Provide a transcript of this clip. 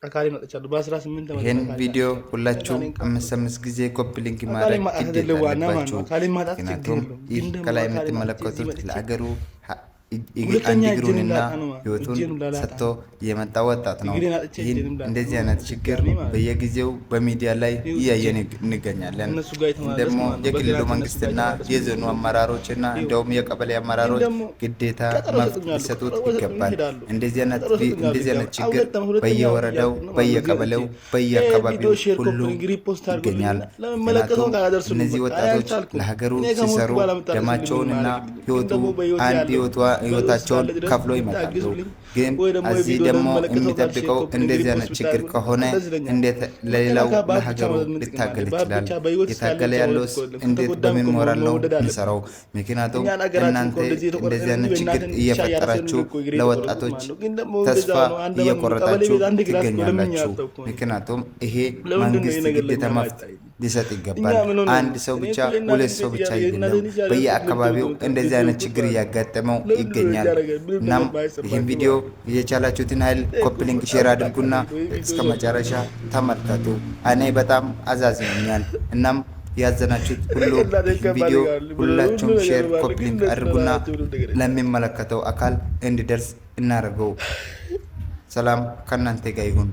አካሌን አጥቻለሁ። በ18 ዓመት ይህን አካሌን ቪዲዮ አጥቻለሁ። ሁላችሁም እኔን ቀብሮ አምስት አምስት ጊዜ copy link አካሌን ማድረግ ማጣት ግዴታ አይደለም ዋና ማለት አለባችሁ። ነው። አካሌን ማጣት ችግር ምክንያቱም የለውም፣ ይህ ግን ደግሞ ከላይ አካሌን አጥቼ እዚህ የምትመለከቱት መጥቼ ለአገሩ ሁለተኛ አንድ እጄን እግሩንና ላጣ ነው ማለት ነው። ህይወቱን እጄን ላላጣ ሰጥቶ ነው። የመጣ ወጣት ነው። እግሬን አጥቼ ይህን እጄንም ላጣ እንደዚህ ነው አይነት ችግር ድጋሜ ማለት ነው። በየጊዜው በሚዲያ ላይ ይኸው እያየን እጄን እንገኛለን። እነሱ ጋር ይህን የተመላለስኩ ደግሞ ማለት ነው። የክልሉ በእግራቸው እነሱ ጋር መንግስትና የተመላለስኩ የዞኑ አመራሮችና ይኸው እንደውም የቀበሌ ግን አመራሮች ደግሞ ግዴታ ቀጠሮ መፍትሄ ይሰጡኛል፣ ሊሰጡት ቀጠሮ ሰጡኝ ይገባል። ይሄዳሉ። እንደዚህ አይነት ቀጠሮ ሰጡኛል እንደዚህ ድጋሜ አይነት ችግር ሁለት ሁለተኛ ዓመት በየወረዳው እያልኩ ነው ማለት ነው። እዚህ በየቀበሌው መጥቼ ይሄ በየአካባቢው ቪዲዮ share፣ ሁሉ copy link፣ repost አድርጉልኝና ይገኛል። ለመመለከተው ምክንያቱም ካላደርሱልኝ እነዚህ በቃ እኔ ወጣቶች አልቻልኩም። ለሀገሩ እኔ ከሞትኩ ሲሰሩ በኋላ የምታደርሱልኝ ምንም ደማቸውንና አያደርግልኝም። ግን ህይወቱ ደግሞ በህይወት አንድ ያለው በህይወት ህይወታቸውን እስካለ ድረስ ከፍሎ ይመጣሉ። ብታግዙልኝ ግን ወይ ደግሞ እዚህ የቪዲዮ ደግሞ ለሚመለከተው ካል share፣ የሚጠብቀው copy link፣ እንደዚህ repost አይነት ችግር ብታደርጉልኝ ከሆነ ደስ ይለኛል። እንዴት ለሌላው መከላከያ በአፍ ብቻ ለሀገሩ መውደድ ምን ጥቅም አለ? ሊታገል በአፍ ይችላል? ብቻ በህይወት እስካለ የታገለ ብቻ መውደድ ያለውስ እኮ የለም። እንዴት ከተጎዳም በምን እኮ ሞራል ነው መወደድ አለብን። የሚሰራው? ምክንያቱም እኛን ሀገራችን እናንተ እኮ እንደዚህ የተቆረጠ እንደዚህ እንጂ አይነት ችግር በእናትን ብቻ እያራሰን እየፈጠራችሁ እኮ እግሬ የተቆረጡት ለወጣቶች ማለት ነው። ግን ደግሞ እንደዛ ተስፋ ነው። አንድ አመት ሙሉ ቀበሌ እየቆረጣችሁ ቤት አንድ class እኮ ለምኜ ትገኛላችሁ። አጣሁ እኮ እኔ። ምክንያቱም ይሄ ለምንድን ነው ይሄ መንግስት ነገር ግዴታ ለእኛ መፍትሄ ማይታየን? ሊሰጥ እኛ ይገባል። ምን ሆነን አንድ ነው? ሰው እኔ ብቻ እኮ የእናቴን ሁለት ሰው ቤት ብቻ እያለ አይደለም። የእናቴን ልጅ ያለ በየአካባቢው ልብት እንደዚህ አይነት ልብት ችግር ማለት ነው። እያጋጠመው ለምንድን ነው ይገኛል። እያደረገ ምንም እናም ነገር ይህን ባይሰማቸው ቪዲዮ ማለት ነው። የቻላችሁትን ያህል እኔ እኮ copy link በጣም share አድርጉና ታውቃለህ ወይ ቪዲዮ እስከ መጨረሻ ተመልከቱ። እኔ በጣም አዛዝኖኛል። እናም ያዘናችሁት ሁሉ እናቴ ይህን ከባድ ቪዲዮ ይሆናል። ሁሉ ሁላችሁም ነገር share ማለት copy ግን link እነሱ አድርጉና ለራሳቸው ምንም ነገር የለም። ለሚመለከተው አካል እንዲደርስ እናደርገው። ሰላም ከእናንተ ጋር ይሁን።